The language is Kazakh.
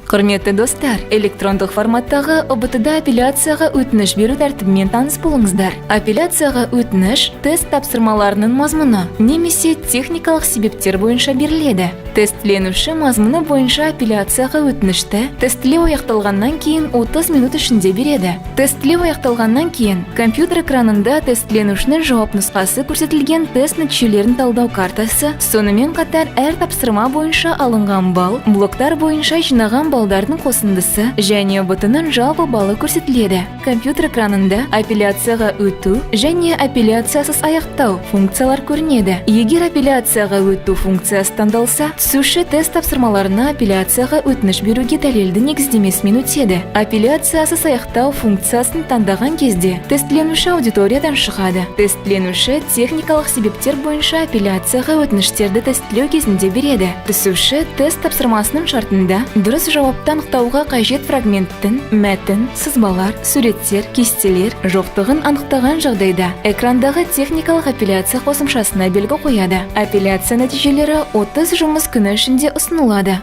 Құрметті достар, электрондық форматтағы ҰБТ-да апелляцияға өтініш беру тәртібімен таныс болыңыздар. Апелляцияға өтініш тест тапсырмаларының мазмұны немесе техникалық себептер бойынша беріледі. Тестіленуші мазмұны бойынша апелляцияға өтінішті тестілеу аяқталғаннан кейін 30 минут ішінде береді. Тестілеу аяқталғаннан кейін компьютер экранында тестіленушінің жауап нұсқасы көрсетілген тест нәтижелерін талдау картасы, сонымен қатар әр тапсырма бойынша алынған балл, блоктар бойынша жинаған балдардың қосындысы және ҰБТ-ның жалпы балы көрсетіледі. Компьютер экранында апелляцияға өту және апелляциясыз аяқтау функциялар көрінеді. Егер апелляцияға өту функциясы таңдалса, түсуші тест тапсырмаларына апелляцияға өтініш беруге дәлелді негіздемесімен өтеді. Апелляциясыз аяқтау функциясын таңдаған кезде тестіленуші аудиториядан шығады. Тестіленуші техникалық себептер бойынша апелляцияға өтініштерді тестілеу кезінде береді. Түсуші тест тапсырмасының шартында дұрыс жауапты анықтауға қажет фрагменттің, мәтін, сызбалар, суреттер, кестелер жоқтығын анықтаған жағдайда экрандағы техникалық апелляция қосымшасына белгі қояды. Апелляция нәтижелері 30 жұмыс күні ішінде ұсынылады.